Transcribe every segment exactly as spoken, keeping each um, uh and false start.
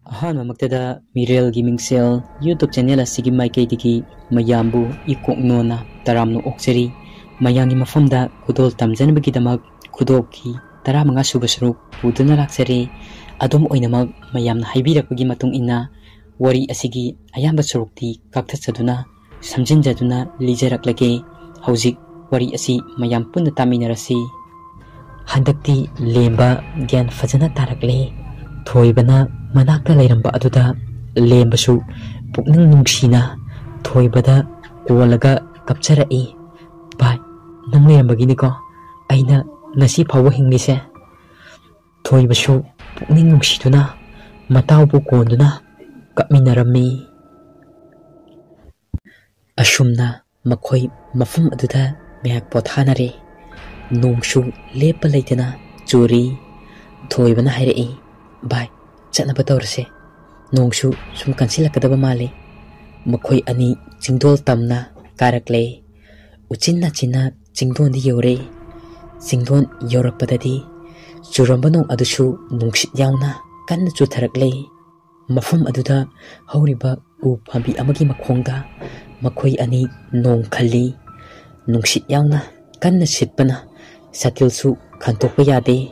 ꯑꯍꯥꯟꯕꯃꯛꯇꯗ ꯃꯤꯔꯦꯜꯒꯤ ꯃꯤꯡꯁꯦꯜ YouTube channel ꯑꯁꯤꯒꯤ ꯃꯥꯏꯀꯩꯗꯒꯤ ꯃꯌꯥꯝꯕꯨ ꯏꯀꯣꯛꯅꯣꯅ ꯇꯔꯥꯝꯅ ꯑꯣꯛꯆꯔꯤ꯫ ꯃꯌꯥꯝꯒꯤ ꯃꯐꯝꯗ ꯈꯨꯗꯣꯜ ꯇꯝꯖꯅꯕꯒꯤꯗꯃꯛ ꯈꯨꯗꯣꯞꯀꯤ ꯇꯔꯥꯃꯉꯥ ꯁꯨꯕ ꯁꯔꯨꯛ ꯄꯨꯗꯨꯅ ꯂꯥꯛꯆꯔꯦ꯫ ꯑꯗꯨꯝ ꯑꯣꯏꯅꯃꯛ, ꯃꯌꯥꯝꯅ ꯍꯥꯏꯕꯤꯔꯛꯄꯒꯤ ꯃꯇꯨꯡ ꯏꯟꯅ ꯋꯥꯔꯤ ꯑꯁꯤꯒꯤ ꯑꯌꯥꯝꯕ ꯁꯔꯨꯛꯇꯤ ꯀꯛꯊꯠꯆꯗꯨꯅ, ꯁꯝꯖꯤꯟꯖꯗꯨꯅ ꯂꯤꯖꯔꯛꯂꯒꯦ꯫ ꯍꯧꯖꯤꯛ ꯋꯥꯔꯤ ꯑꯁꯤ ꯃꯌꯥꯝ ꯄꯨꯟꯅ ꯇꯥꯃꯤꯟꯅꯔꯁꯤ꯫ ꯍꯟꯗꯛꯇꯤ ꯂꯦꯝꯕ ꯒ꯭ꯌꯥꯟ ꯐꯖꯅ ꯇꯥꯔꯛꯂꯦ꯫ ꯊꯣꯏꯕꯅ ꯃꯅꯥꯛꯇ ꯂꯩꯔꯝꯕ ꯑꯗꯨꯗ ꯂꯦꯝꯕꯁꯨ ꯄꯨꯛꯅꯤꯡ ꯅꯨꯡꯁꯤꯅ ꯊꯣꯏꯕꯗ ꯀꯣꯜꯂꯒ ꯀꯞꯆꯔꯛꯏ꯫ "ꯚꯥꯏ, ꯅꯪ ꯂꯩꯔꯝꯕꯒꯤꯅꯤꯀꯣ ꯑꯩꯅ ꯉꯁꯤ ꯐꯥꯎꯕ ꯍꯤꯡꯂꯤꯁꯦ"꯫ ꯊꯣꯏꯕꯁꯨ ꯄꯨꯛꯅꯤꯡ ꯅꯨꯡꯁꯤꯗꯨꯅ ꯃꯇꯥꯎꯕꯨ ꯀꯣꯟꯗꯨꯅ ꯀꯞꯃꯤꯟꯅꯔꯝꯃꯤ꯫ ꯑꯁꯨꯝꯅ ꯃꯈꯣꯏ ꯃꯐꯝ ꯑꯗꯨꯗ ꯉꯥꯏꯍꯥꯛ ꯄꯣꯊꯥꯅꯔꯦ꯫ ꯅꯣꯡꯁꯨ ꯂꯦꯞꯄ ꯂꯩꯇꯅ ꯆꯨꯔꯤ꯫ ꯊꯣꯏꯕꯅ ꯍꯥꯏꯔꯛꯏ, "ꯚꯥꯏ, ꯆꯠꯅꯕ ꯇꯧꯔꯁꯦ꯫ ꯅꯣꯡꯁꯨ ꯁꯨꯝ ꯀꯟꯁꯤꯜꯂꯛꯀꯗꯕ ꯃꯥꯜꯂꯤ"꯫ ꯃꯈꯣꯏ ꯑꯅꯤ ꯆꯤꯡꯗꯣꯜ ꯇꯝꯅ ꯀꯥꯔꯛꯂꯦ꯫ ꯎꯆꯤꯟ ꯅꯥꯆꯤꯟꯅ ꯆꯤꯡꯗꯣꯟꯗ ꯌꯧꯔꯦ꯫ ꯆꯤꯡꯗꯣꯟ ꯌꯧꯔꯛꯄꯗꯗꯤ ꯆꯨꯔꯝꯕ ꯅꯣꯡ ꯑꯗꯨꯁꯨ ꯅꯨꯡꯁꯤꯠ ꯌꯥꯎꯅ ꯀꯟꯅ ꯆꯨꯊꯔꯛꯂꯦ꯫ ꯃꯐꯝ ꯑꯗꯨꯗ ꯍꯧꯔꯤꯕ ꯎ ꯄꯥꯝꯕꯤ ꯑꯃꯒꯤ ꯃꯈꯣꯡꯗ ꯃꯈꯣꯏ ꯑꯅꯤ ꯅꯣꯡ ꯈꯜꯂꯤ꯫ ꯅꯨꯡꯁꯤꯠ ꯌꯥꯎꯅ ꯀꯟꯅ ꯁꯤꯠꯄꯅ ꯁꯥꯇꯤꯜꯁꯨ ꯈꯟꯇꯣꯛꯄ ꯌꯥꯗꯦ꯫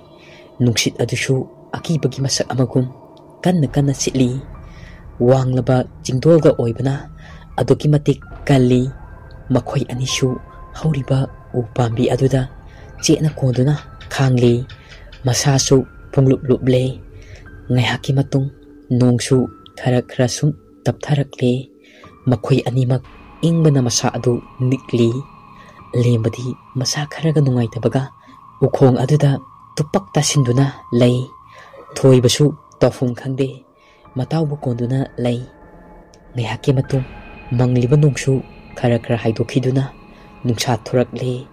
ꯅꯨꯡꯁꯤꯠ ꯑꯗꯨꯁꯨ ꯑꯀꯤꯕꯒꯤ ꯃꯁꯛ ꯑꯃꯒꯨꯝ ꯀꯟꯅ ꯀꯟꯅ ꯁꯤꯠꯂꯤ꯫ ꯋꯥꯡꯂꯕ ꯆꯤꯡꯗꯣꯜꯒ ꯑꯣꯏꯕꯅ ꯑꯗꯨꯛꯀꯤ ꯃꯇꯤꯛ ꯀꯜꯂꯤ꯫ ꯃꯈꯣꯏ ꯑꯅꯤꯁꯨ ꯍꯧꯔꯤꯕ ꯎ ꯄꯥꯝꯕꯤ ꯑꯗꯨꯗ ꯆꯦꯠꯅ ꯀꯣꯟꯗꯨꯅ ꯈꯥꯡꯂꯤ꯫ ꯃꯁꯥꯁꯨ ꯄꯨꯡꯂꯨꯞ ꯂꯨꯞꯂꯦ꯫ ꯉꯥꯏꯍꯥꯛꯀꯤ ꯃꯇꯨꯡ ꯅꯣꯡꯁꯨ ꯈꯔ ꯈꯔ ꯁꯨꯝ ꯇꯞꯊꯔꯛꯂꯦ꯫ ꯃꯈꯣꯏ ꯑꯅꯤꯃꯛ ꯏꯪꯕꯅ ꯃꯁꯥ ꯑꯗꯨ ꯅꯤꯛꯂꯤ꯫ ꯂꯦꯝꯕꯗꯤ ꯃꯁꯥ ꯈꯔꯒ ꯅꯨꯡꯉꯥꯏꯇꯕꯒ ꯎꯈꯣꯡ ꯑꯗꯨꯗ ꯇꯨꯞꯄꯛ ꯇꯥꯁꯤꯟꯗꯨꯅ ꯂꯩ꯫ ꯊꯣꯏꯕꯁꯨ ꯇꯧꯐꯝ ꯈꯪꯗꯦ꯫ ꯃꯇꯥꯎꯕꯨ ꯀꯣꯟꯗꯨꯅ ꯂꯩ꯫ ꯉꯥꯏꯍꯥꯛꯀꯤ ꯃꯇꯨꯡ ꯃꯪꯂꯤꯕ ꯅꯣꯡꯁꯨ ꯈꯔ ꯈꯔ ꯍꯥꯏꯗꯣꯛꯈꯤꯗꯨꯅ ꯅꯨꯡꯁꯥ ꯊꯣꯔꯛꯂꯦ꯫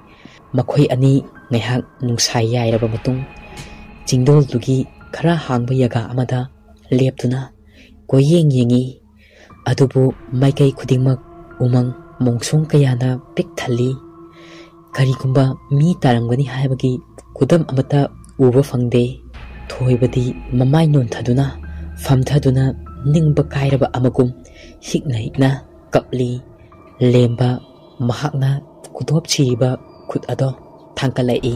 ꯃꯈꯣꯏ ꯑꯅꯤ ꯉꯥꯏꯍꯥꯛ ꯅꯨꯡꯁꯥ ꯌꯥꯏꯔꯕ ꯃꯇꯨꯡ ꯆꯤꯡꯗꯣꯜꯗꯨꯒꯤ ꯈꯔ ꯍꯥꯡꯕ ꯖꯒꯥ ꯑꯃꯗ ꯂꯦꯞꯇꯨꯅ ꯀꯣꯏꯌꯦꯡ ꯌꯦꯡꯉꯤ꯫ ꯑꯗꯨꯕꯨ ꯃꯥꯏꯀꯩ ꯈꯨꯗꯤꯡꯃꯛ ꯎꯃꯪ ꯃꯣꯡꯁꯣꯡ ꯀꯌꯥꯅ ꯄꯤꯛ ꯊꯜꯂꯤ꯫ ꯀꯔꯤꯒꯨꯝꯕ ꯃꯤ ꯇꯥꯔꯝꯒꯅꯤ ꯍꯥꯏꯕꯒꯤ ꯈꯨꯗꯝ ꯑꯃꯠꯇ ꯎꯕ ꯐꯪꯗꯦ꯫ ꯊꯣꯏꯕꯗꯤ ꯃꯃꯥꯏ ꯅꯣꯟꯊꯗꯨꯅ ꯐꯝꯊꯗꯨꯅ ꯅꯤꯡꯕ ꯀꯥꯏꯔꯕ ꯑꯃꯒꯨꯝ ꯍꯤꯛꯅ ꯍꯤꯛꯅ ꯀꯞꯂꯤ꯫ ꯂꯦꯝꯕ ꯃꯍꯥꯛꯅ ꯈꯨꯗꯣꯞꯁꯤꯔꯤꯕ ꯈꯨꯠ ꯑꯗꯣ ꯊꯥꯡꯒꯠꯂꯛꯏ꯫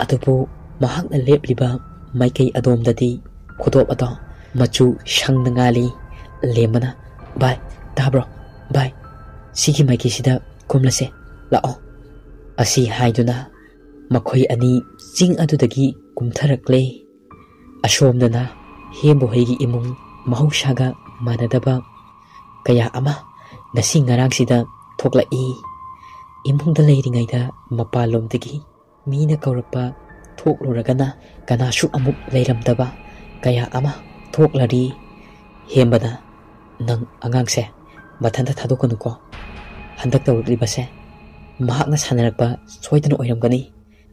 ꯑꯗꯨꯕꯨ ꯃꯍꯥꯛꯅ ꯂꯦꯞꯂꯤꯕ ꯃꯥꯏꯀꯩ ꯑꯗꯣꯝꯗꯗꯤ ꯈꯨꯗꯣꯞ ꯑꯗꯣ ꯃꯆꯨ ꯁꯪꯅ ꯉꯥꯜꯂꯤ꯫ ꯂꯦꯝꯕꯅ, "ꯚꯥꯏ, ꯇꯥꯕ꯭ꯔꯣ? ꯚꯥꯏ, ꯁꯤꯒꯤ ꯃꯥꯏꯀꯩꯁꯤꯗ ꯀꯨꯝꯂꯁꯦ, ꯂꯥꯛꯑꯣ"꯫ ꯑꯁꯤ ꯍꯥꯏꯗꯨꯅ ꯃꯈꯣꯏ ꯑꯅꯤ ꯆꯤꯡ ꯑꯗꯨꯗꯒꯤ ꯀꯨꯝꯊꯔꯛꯂꯦ꯫ ꯑꯁꯣꯝꯗꯅ ꯍꯦꯝꯕꯨ ꯍꯩꯒꯤ ꯏꯃꯨꯡ ꯃꯍꯧꯁꯥꯒ ꯃꯥꯟꯅꯗꯕ ꯀꯌꯥ ꯑꯃ ꯉꯁꯤ ꯉꯔꯥꯡꯁꯤꯗ ꯊꯣꯛꯂꯛꯏ꯫ ꯏꯃꯨꯡꯗ ꯂꯩꯔꯤꯉꯩꯗ ꯃꯄꯥꯟꯂꯣꯝꯗꯒꯤ ꯃꯤꯅ ꯀꯧꯔꯛꯄ ꯊꯣꯛꯂꯨꯔꯒꯅ ꯀꯅꯥꯁꯨ ꯑꯃꯨꯛ ꯂꯩꯔꯝꯗꯕ ꯀꯌꯥ ꯑꯃ ꯊꯣꯛꯂꯔꯤ꯫ ꯍꯦꯝꯕꯅ, "ꯅꯪ ꯑꯉꯥꯡꯁꯦ ꯃꯊꯟꯇ ꯊꯥꯗꯣꯛꯀꯅꯨꯀꯣ꯫ ꯍꯟꯗꯛ ꯇꯧꯔꯛꯂꯤꯕꯁꯦ ꯃꯍꯥꯛꯅ ꯁꯥꯟꯅꯔꯛꯄ ꯁꯣꯏꯗꯅ ꯑꯣꯏꯔꯝꯒꯅꯤ꯫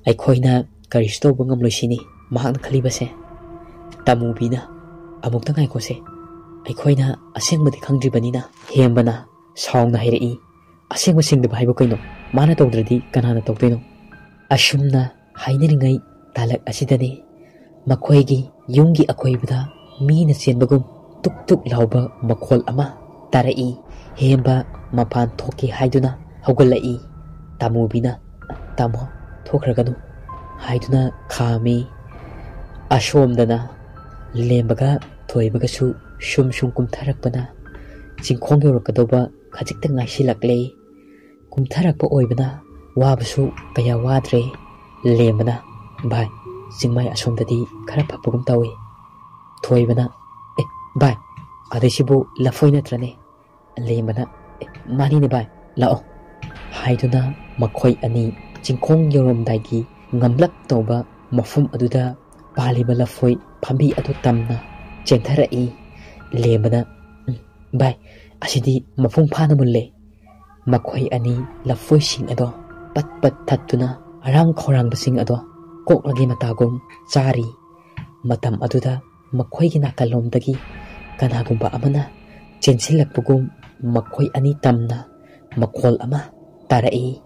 ꯑꯩꯈꯣꯏꯅ ꯀꯔꯤꯁꯨ ꯇꯧꯕ ꯉꯝꯂꯣꯏ ꯁꯤꯅꯤ ꯃꯍꯥꯛꯅ ꯈꯜꯂꯤꯕꯁꯦ"꯫ ꯇꯥꯃꯨꯕꯤꯅ, "ꯑꯃꯨꯛꯇ ꯉꯥꯏꯈꯣꯁꯦ, ꯑꯩꯈꯣꯏꯅ ꯑꯁꯦꯡꯕꯗꯤ ꯈꯪꯗ꯭ꯔꯤꯕꯅꯤꯅ"꯫ ꯍꯦꯝꯕꯅ ꯁꯥꯎꯅ ꯍꯥꯏꯔꯛꯏ, "ꯑꯁꯦꯡꯕ ꯁꯦꯡꯗꯕ ꯍꯥꯏꯕꯨ ꯀꯩꯅꯣ? ꯃꯥꯅ ꯇꯧꯗ꯭ꯔꯗꯤ ꯀꯅꯥꯅ ꯇꯧꯗꯣꯏꯅꯣ?" ꯑꯁꯨꯝꯅ ꯍꯥꯏꯅꯔꯤꯉꯩ ꯇꯥꯂꯛ ꯑꯁꯤꯗꯅꯤ ꯃꯈꯣꯏꯒꯤ ꯌꯨꯝꯒꯤ ꯑꯀꯣꯏꯕꯗ ꯃꯤꯅ ꯆꯦꯟꯕꯒꯨꯝ ꯇꯨꯛ ꯇꯨꯛ ꯂꯥꯎꯕ ꯃꯈꯣꯜ ꯑꯃ ꯇꯥꯔꯛꯏ꯫ ꯍꯦꯝꯕ ꯃꯄꯥꯟ ꯊꯣꯛꯀꯦ ꯍꯥꯏꯗꯨꯅ ꯍꯧꯒꯠꯂꯛꯏ꯫ ꯇꯥꯃꯨꯕꯤꯅ, "ꯇꯥꯃꯣ, ꯊꯣꯛꯈ꯭ꯔꯒꯅꯨ" ꯍꯥꯏꯗꯨꯅ ꯈꯥꯝꯃꯤ꯫ ꯑꯁꯣꯝꯗꯅ ꯂꯦꯝꯕꯒ ꯊꯣꯏꯕꯒꯁꯨ ꯁꯨꯝ ꯁꯨꯝ ꯀꯨꯝꯊꯔꯛꯄꯅ ꯆꯤꯡꯈꯣꯡ ꯌꯧꯔꯛꯀꯗꯧꯕ ꯈꯖꯤꯛꯇ ꯉꯥꯏꯁꯤꯜꯂꯛꯂꯦ꯫ ꯀꯨꯝꯊꯔꯛꯄ ꯑꯣꯏꯕꯅ ꯋꯥꯕꯁꯨ ꯀꯌꯥ ꯋꯥꯗ꯭ꯔꯦ꯫ ꯂꯦꯝꯕꯅ, "ꯚꯥꯏ, ꯆꯤꯡꯃꯥꯏ ꯑꯁꯣꯝꯗꯗꯤ ꯈꯔ ꯐꯕꯒꯨꯝ ꯇꯧꯏ"꯫ ꯊꯣꯏꯕꯅ, "ꯑꯦ ꯚꯥꯏ, ꯑꯗꯩꯁꯤꯕꯨ ꯂꯐꯣꯏ ꯅꯠꯇ꯭ꯔꯅꯦ?" ꯂꯦꯝꯕꯅ, "ꯑꯦ, ꯃꯥꯅꯤꯅꯦ ꯚꯥꯏ, ꯂꯥꯛꯑꯣ" ꯍꯥꯏꯗꯨꯅ ꯃꯈꯣꯏ ꯑꯅꯤ ꯆꯤꯡꯈꯣꯡ ꯌꯧꯔꯝꯗꯥꯏꯒꯤ ꯉꯝꯂꯞ ꯇꯧꯕ ꯃꯐꯝ ꯑꯗꯨꯗ ꯄꯥꯜꯂꯤꯕ ꯂꯐꯣꯏ ꯄꯥꯝꯕꯤ ꯑꯗꯨ ꯇꯝꯅ ꯆꯦꯟꯊꯔꯛꯏ꯫ ꯂꯦꯝꯕꯅ, "ꯎꯝ, ꯚꯥꯏ, ꯑꯁꯤꯗꯤ ꯃꯄꯨꯡ ꯐꯥꯅ ꯃꯨꯜꯂꯦ"꯫ ꯃꯈꯣꯏ ꯑꯅꯤ ꯂꯐꯣꯏꯁꯤꯡ ꯑꯗꯣ ꯄꯠ ꯄꯠ ꯊꯠꯇꯨꯅ ꯑꯔꯥꯡ ꯈꯧꯔꯥꯡꯕꯁꯤꯡ ꯑꯗꯣ ꯀꯣꯛꯂꯒꯦ ꯃꯇꯥꯒꯨꯝ ꯆꯥꯔꯤ꯫ ꯃꯇꯝ ꯑꯗꯨꯗ ꯃꯈꯣꯏꯒꯤ ꯅꯥꯀꯜꯂꯣꯝꯗꯒꯤ ꯀꯅꯥꯒꯨꯝꯕ ꯑꯃꯅ ꯆꯦꯟꯁꯤꯜꯂꯛꯄꯒꯨꯝ ꯃꯈꯣꯏ ꯑꯅꯤ ꯇꯝꯅ ꯃꯈꯣꯜ ꯑꯃ ꯇꯥꯔꯛꯏ꯫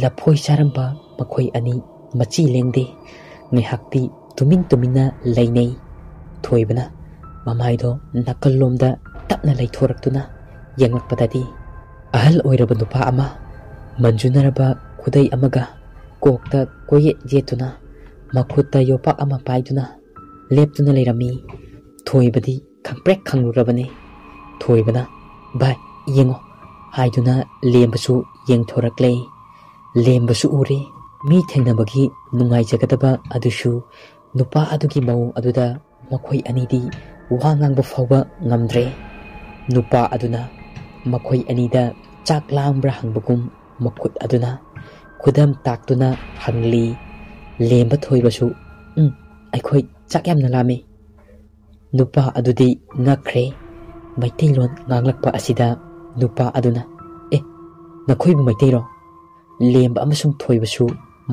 ꯂꯐꯣꯏ ꯆꯥꯔꯝꯕ ꯃꯈꯣꯏ ꯑꯅꯤ ꯃꯆꯤ ꯂꯦꯡꯗꯦ꯫ ꯉꯥꯏꯍꯥꯛꯇꯤ ꯇꯨꯃꯤꯟ ꯇꯨꯃꯤꯟꯅ ꯂꯩꯅꯩ꯫ ꯊꯣꯏꯕꯅ, ꯃꯃꯥꯏꯗꯣ ꯅꯥꯀꯜꯂꯣꯝꯗ ꯇꯞꯅ ꯂꯩꯊꯣꯔꯛꯇꯨꯅ ꯌꯦꯡꯂꯛꯄꯗꯗꯤ, ꯑꯍꯜ ꯑꯣꯏꯔꯕ ꯅꯨꯄꯥ ꯑꯃ ꯃꯟꯖꯨꯅꯔꯕ ꯈꯨꯗꯩ ꯑꯃꯒ ꯀꯣꯛꯇ ꯀꯣꯏꯌꯦꯠ ꯌꯦꯠꯇꯨꯅ, ꯃꯈꯨꯠꯇ ꯌꯣꯄꯥꯛ ꯑꯃ ꯄꯥꯏꯗꯨꯅ ꯂꯦꯞꯇꯨꯅ ꯂꯩꯔꯝꯃꯤ꯫ ꯊꯣꯏꯕꯗꯤ ꯈꯪꯄ꯭ꯔꯦꯛ ꯈꯪꯂꯨꯔꯕꯅꯤ꯫ ꯊꯣꯏꯕꯅ, "ꯚꯥꯏ, ꯌꯦꯡꯉꯣ" ꯍꯥꯏꯗꯨꯅ ꯂꯦꯝꯕꯁꯨ ꯌꯦꯡꯊꯣꯔꯛꯂꯦ꯫ ꯂꯦꯝꯕꯁꯨ ꯎꯔꯦ꯫ ꯃꯤ ꯊꯦꯡꯅꯕꯒꯤ ꯅꯨꯡꯉꯥꯏꯖꯒꯗꯕ ꯑꯗꯨꯁꯨ ꯅꯨꯄꯥ ꯑꯗꯨꯒꯤ ꯃꯑꯣꯡ ꯑꯗꯨꯗ ꯃꯈꯣꯏ ꯑꯅꯤꯗꯤ ꯋꯥ ꯉꯥꯡꯕ ꯐꯥꯎꯕ ꯉꯝꯗ꯭ꯔꯦ꯫ ꯅꯨꯄꯥ ꯑꯗꯨꯅ ꯃꯈꯣꯏ ꯑꯅꯤꯗ ꯆꯥꯛ ꯂꯥꯝꯕ꯭ꯔꯥ ꯍꯪꯕꯒꯨꯝ ꯃꯈꯨꯠ ꯑꯗꯨꯅ ꯈꯨꯗꯝ ꯇꯥꯛꯇꯨꯅ ꯍꯪꯂꯤ꯫ ꯂꯦꯝꯕ ꯊꯣꯏꯕꯁꯨ, "ꯎꯝ, ꯑꯩꯈꯣꯏ ꯆꯥꯛ ꯌꯥꯝꯅ ꯂꯥꯝꯃꯤ"꯫ ꯅꯨꯄꯥ ꯑꯗꯨꯗꯤ ꯉꯛꯈ꯭ꯔꯦ꯫ ꯃꯩꯇꯩꯂꯣꯟ ꯉꯥꯡꯂꯛꯄ ꯑꯁꯤꯗ ꯅꯨꯄꯥ ꯑꯗꯨꯅ, "ꯑꯦ, ꯅꯈꯣꯏꯕꯨ ꯃꯩꯇꯩꯔꯣ?" ꯂꯦꯝꯕ ꯑꯃꯁꯨꯡ ꯊꯣꯏꯕꯁꯨ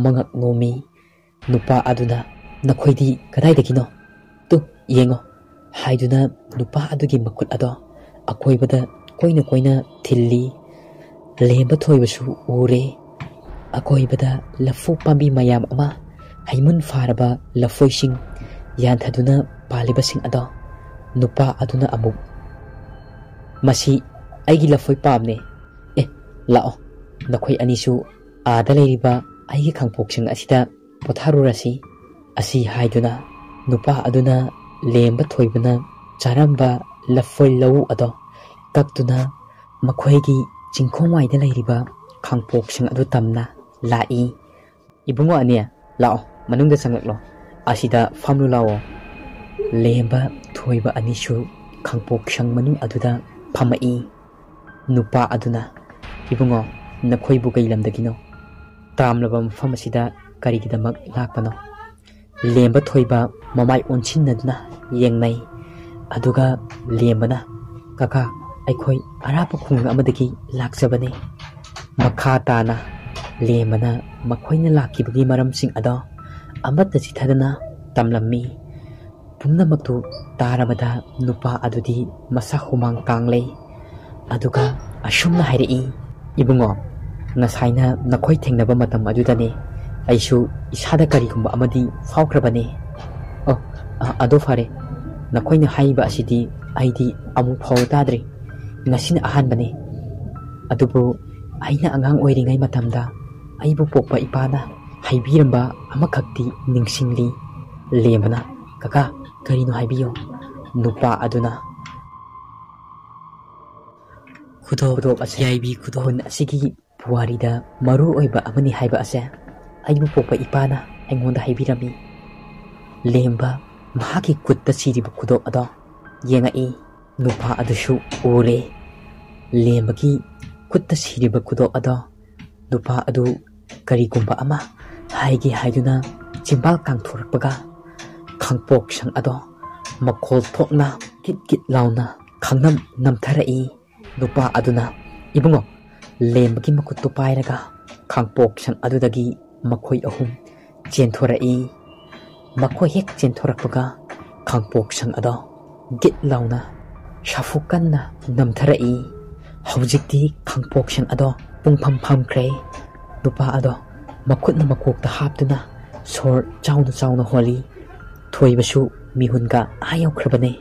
ꯃꯉꯛ ꯅꯣꯝꯃꯤ꯫ ꯅꯨꯄꯥ ꯑꯗꯨꯅ, "ꯅꯈꯣꯏꯗꯤ ꯀꯗꯥꯏꯗꯒꯤꯅꯣ? ꯇꯨ, ꯌꯦꯡꯉꯣ" ꯍꯥꯏꯗꯨꯅ ꯅꯨꯄꯥ ꯑꯗꯨꯒꯤ ꯃꯈꯨꯠ ꯑꯗꯣ ꯑꯀꯣꯏꯕꯗ ꯀꯣꯏꯅ ꯀꯣꯏꯅ ꯊꯤꯜꯂꯤ꯫ ꯂꯦꯝꯕ ꯊꯣꯏꯕꯁꯨ ꯎꯔꯦ꯫ ꯑꯀꯣꯏꯕꯗ ꯂꯐꯨ ꯄꯥꯝꯕꯤ ꯃꯌꯥꯝ ꯑꯃ, ꯍꯩꯃꯨꯟ ꯐꯥꯔꯕ ꯂꯐꯣꯏꯁꯤꯡ ꯌꯥꯟꯊꯗꯨꯅ ꯄꯥꯜꯂꯤꯕꯁꯤꯡ ꯑꯗꯣ꯫ ꯅꯨꯄꯥ ꯑꯗꯨꯅ ꯑꯃꯨꯛ, "ꯃꯁꯤ ꯑꯩꯒꯤ ꯂꯐꯣꯏ ꯄꯥꯝꯅꯦ꯫ ꯑꯦ, ꯂꯥꯛꯑꯣ, ꯅꯈꯣꯏ ꯑꯅꯤꯁꯨ ꯑꯥꯗ ꯂꯩꯔꯤꯕ ꯑꯩꯒꯤ ꯈꯥꯡꯄꯣꯛꯁꯤꯡ ꯑꯁꯤꯗ ꯄꯣꯊꯥꯔꯨꯔꯁꯤ" ꯑꯁꯤ ꯍꯥꯏꯗꯨꯅ ꯅꯨꯄꯥ ꯑꯗꯨꯅ ꯂꯦꯝꯕ ꯊꯣꯏꯕꯅ ꯆꯥꯔꯝꯕ ꯂꯐꯣꯏ ꯂꯧꯎ ꯑꯗꯣ ꯀꯛꯇꯨꯅ ꯃꯈꯣꯏꯒꯤ ꯆꯤꯡꯈꯣꯡꯋꯥꯏꯗ ꯂꯩꯔꯤꯕ ꯈꯥꯡꯄꯣꯛꯁꯤꯡ ꯑꯗꯨ ꯇꯝꯅ ꯂꯥꯛꯏ꯫ "ꯏꯕꯨꯡꯉꯣ ꯑꯅꯤ, ꯂꯥꯛꯑꯣ, ꯃꯅꯨꯡꯗ ꯆꯪꯂꯛꯂꯣ꯫ ꯑꯁꯤꯗ ꯐꯝꯂꯨ ꯂꯥꯛꯑꯣ"꯫ ꯂꯦꯝꯕ ꯊꯣꯏꯕ ꯑꯅꯤꯁꯨ ꯈꯥꯡꯄꯣꯛꯁꯪ ꯃꯅꯨꯡ ꯑꯗꯨꯗ ꯐꯝꯃꯛꯏ꯫ ꯅꯨꯄꯥ ꯑꯗꯨꯅ, "ꯏꯕꯨꯡꯉꯣ, ꯅꯈꯣꯏꯕꯨ ꯀꯩ ꯂꯝꯗꯒꯤꯅꯣ? ꯇꯥꯝꯂꯕ ꯃꯐꯝ ꯑꯁꯤꯗ ꯀꯔꯤꯒꯤꯗꯃꯛ ꯂꯥꯛꯄꯅꯣ?" ꯂꯦꯝꯕ ꯊꯣꯏꯕ ꯃꯃꯥꯏ ꯑꯣꯟꯁꯤꯟꯅꯗꯨꯅ ꯌꯦꯡꯅꯩ꯫ ꯑꯗꯨꯒ ꯂꯦꯝꯕꯅ, "ꯀꯀꯥ, ꯑꯩꯈꯣꯏ ꯑꯔꯥꯞꯄ ꯈꯨꯡꯒꯪ ꯑꯃꯗꯒꯤ ꯂꯥꯛꯆꯕꯅꯤ"꯫ ꯃꯈꯥ ꯇꯥꯅ ꯂꯦꯝꯕꯅ ꯃꯈꯣꯏꯅ ꯂꯥꯛꯈꯤꯕꯒꯤ ꯃꯔꯝꯁꯤꯡ ꯑꯗꯣ ꯑꯃꯠꯇ ꯆꯤꯊꯗꯅ ꯇꯝꯂꯝꯃꯤ꯫ ꯄꯨꯝꯅꯃꯛꯇꯨ ꯇꯥꯔꯕꯗ ꯅꯨꯄꯥ ꯑꯗꯨꯗꯤ ꯃꯁꯥ ꯍꯨꯃꯥꯡ ꯀꯥꯡꯂꯦ꯫ ꯑꯗꯨꯒ ꯑꯁꯨꯝꯅ ꯍꯥꯏꯔꯛꯏ, "ꯏꯕꯨꯡꯉꯣ, ꯉꯁꯥꯏꯅ ꯅꯈꯣꯏ ꯊꯦꯡꯅꯕ ꯃꯇꯝ ꯑꯗꯨꯗꯅꯦ ꯑꯩꯁꯨ ꯏꯁꯥꯗ ꯀꯔꯤꯒꯨꯝꯕ ꯑꯃꯗꯤ ꯐꯥꯎꯈ꯭ꯔꯕꯅꯦ꯫ ꯑꯣ, ꯑ-, ꯑꯗꯨ ꯐꯔꯦ, ꯅꯈꯣꯏꯅ ꯍꯥꯏꯕ ꯑꯁꯤꯗꯤ ꯑꯩꯗꯤ ꯑꯃꯨꯛ ꯐꯥꯎ ꯇꯥꯗ꯭ꯔꯤ꯫ ꯉꯁꯤꯅ ꯑꯍꯥꯟꯕꯅꯤ꯫ ꯑꯗꯨꯕꯨ ꯑꯩꯅ ꯑꯉꯥꯡ ꯑꯣꯏꯔꯤꯉꯩ ꯃꯇꯝꯗ ꯑꯩꯕꯨ ꯄꯣꯛꯄ ꯏꯄꯥꯅ ꯍꯥꯏꯕꯤꯔꯝꯕ ꯑꯃꯈꯛꯇꯤ ꯅꯤꯡꯁꯤꯡꯂꯤ꯫ ꯂꯦꯝꯕꯅ, "ꯀꯀꯥ, ꯀꯔꯤꯅꯣ ꯍꯥꯏꯕꯤꯌꯨ?" ꯅꯨꯄꯥ ꯑꯗꯨꯅ, "ꯈꯨꯗꯣꯞ ꯑꯁꯤ ꯌꯥꯏꯕꯤ ꯈꯨꯗꯣꯟ ꯑꯁꯤꯒꯤ ꯄꯨꯋꯥꯔꯤꯗ ꯃꯔꯨ ꯑꯣꯏꯕ ꯑꯃꯅꯤ ꯍꯥꯏꯕ ꯑꯁꯦ ꯑꯩꯕꯨ ꯄꯣꯛꯄ ꯏꯄꯥꯅ ꯑꯩꯉꯣꯟꯗ ꯍꯥꯏꯕꯤꯔꯝꯃꯤ꯫" ꯂꯦꯝꯕ ꯃꯍꯥꯛꯀꯤ ꯈꯨꯠꯇ ꯁꯤꯔꯤꯕ ꯈꯨꯗꯣꯞ ꯑꯗꯣ ꯌꯦꯡꯉꯛꯏ꯫ ꯅꯨꯄꯥ ꯑꯗꯨꯁꯨ ꯎꯔꯦ꯫ ꯂꯦꯝꯕꯒꯤ ꯈꯨꯠꯇ ꯁꯤꯔꯤꯕ ꯈꯨꯗꯣꯞ ꯑꯗꯣ ꯅꯨꯄꯥ ꯑꯗꯨ ꯀꯔꯤꯒꯨꯝꯕ ꯑꯃ ꯍꯥꯏꯒꯦ ꯍꯥꯏꯗꯨꯅ ꯆꯤꯝꯕꯥꯜ ꯀꯥꯡꯊꯣꯔꯛꯄꯒ ꯈꯥꯡꯄꯣꯛꯁꯪ ꯑꯗꯣ ꯃꯈꯣꯜ ꯊꯣꯛꯅ ꯀꯤꯠ ꯀꯤꯠ ꯂꯥꯎꯅ ꯈꯪꯅꯝ ꯅꯝꯊꯔꯛꯏ꯫ ꯅꯨꯄꯥ ꯑꯗꯨꯅ, "ꯏꯕꯨꯡꯉꯣ, ꯂꯦꯝꯕꯒꯤ ꯃꯈꯨꯠꯇꯨ ꯄꯥꯏꯔꯒ ꯈꯥꯡꯄꯣꯛꯁꯪ ꯑꯗꯨꯗꯒꯤ ꯃꯈꯣꯏ ꯑꯍꯨꯝ ꯆꯦꯟꯊꯣꯔꯛꯏ꯫" ꯃꯈꯣꯏ ꯍꯦꯛ ꯆꯦꯟꯊꯣꯔꯛꯄꯒ ꯈꯥꯡꯄꯣꯛꯁꯪ ꯑꯗꯣ ꯒꯤꯠ ꯂꯥꯎꯅ ꯁꯥꯐꯨ ꯀꯟꯅ ꯅꯝꯊꯔꯛꯏ꯫ ꯍꯧꯖꯤꯛꯇꯤ ꯈꯥꯡꯄꯣꯛꯁꯪ ꯑꯗꯣ ꯄꯨꯡꯐꯝ ꯐꯝꯈ꯭ꯔꯦ꯫ ꯅꯨꯄꯥ ꯑꯗꯣ ꯃꯈꯨꯠꯅ ꯃꯀꯣꯛꯇ ꯍꯥꯞꯇꯨꯅ ꯁꯣꯔ ꯆꯥꯎꯅ ꯆꯥꯎꯅ ꯍꯣꯜꯂꯤ꯫ ꯊꯣꯏꯕꯁꯨ ꯃꯤꯍꯨꯟꯒ ꯑꯥ ꯌꯧꯈ꯭ꯔꯕꯅꯦ꯫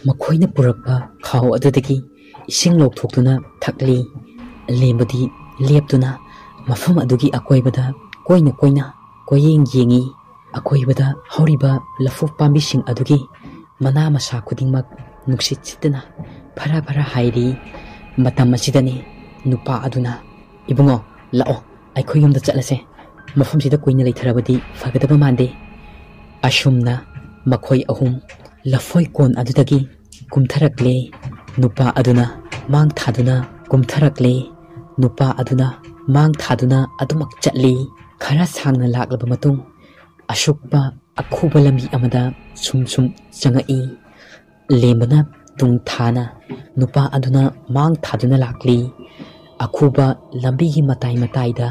ꯃꯈꯣꯏꯅ ꯄꯨꯔꯛꯄ ꯈꯥꯎ ꯑꯗꯨꯗꯒꯤ ꯏꯁꯤꯡ ꯂꯧꯊꯣꯛꯇꯨꯅ ꯊꯛꯂꯤ꯫ ꯂꯦꯝꯕꯗꯤ ꯂꯦꯞꯇꯨꯅ ꯃꯐꯝ ꯑꯗꯨꯒꯤ ꯑꯀꯣꯏꯕꯗ ꯀꯣꯏꯅ ꯀꯣꯏꯅ ꯀꯣꯏꯌꯦꯡ ꯌꯦꯡꯏ꯫ ꯑꯀꯣꯏꯕꯗ ꯍꯧꯔꯤꯕ ꯂꯐꯨ ꯄꯥꯝꯕꯤꯁꯤꯡ ꯑꯗꯨꯒꯤ ꯃꯅꯥ ꯃꯁꯥ ꯈꯨꯗꯤꯡꯃꯛ ꯅꯨꯡꯁꯤꯠ ꯁꯤꯠꯇꯅ ꯐꯔꯥ ꯐꯔꯥ ꯍꯥꯏꯔꯤ꯫ ꯃꯇꯝ ꯑꯁꯤꯗꯅꯤ ꯅꯨꯄꯥ ꯑꯗꯨꯅ, "ꯏꯕꯨꯡꯉꯣ, ꯂꯥꯛꯑꯣ, ꯑꯩꯈꯣꯏ ꯌꯨꯝꯗ ꯆꯠꯂꯁꯦ꯫ ꯃꯐꯝꯁꯤꯗ ꯀꯨꯏꯅ ꯂꯩꯊꯔꯕꯗꯤ ꯐꯒꯗꯕ ꯃꯥꯟꯗꯦ꯫" ꯑꯁꯨꯝꯅ ꯃꯈꯣꯏ ꯑꯍꯨꯝ ꯂꯐꯣꯏ ꯀꯣꯟ ꯑꯗꯨꯗꯒꯤ ꯀꯨꯝꯊꯔꯛꯂꯦ꯫ ꯅꯨꯄꯥ ꯑꯗꯨꯅ ꯃꯥꯡ ꯊꯥꯗꯨꯅ ꯀꯨꯝꯊꯔꯛꯂꯦ꯫ ꯅꯨꯄꯥ ꯑꯗꯨꯅ ꯃꯥꯡ ꯊꯥꯗꯨꯅ ꯑꯗꯨꯃꯛ ꯆꯠꯂꯤ꯫ ꯈꯔ ꯁꯥꯡꯅ ꯂꯥꯛꯂꯕ ꯃꯇꯨꯡ, ꯑꯁꯨꯛꯄ ꯑꯈꯨꯕ ꯂꯝꯕꯤ ꯑꯃꯗ ꯁꯨꯝ ꯁꯨꯝ ꯆꯪꯉꯛꯏ꯫ ꯂꯦꯝꯕꯅ ꯇꯨꯡ ꯊꯥꯅ, ꯅꯨꯄꯥ ꯑꯗꯨꯅ ꯃꯥꯡ ꯊꯥꯗꯨꯅ ꯂꯥꯛꯂꯤ꯫ ꯑꯈꯨꯕ ꯂꯝꯕꯤꯒꯤ ꯃꯇꯥꯏ ꯃꯇꯥꯏꯗ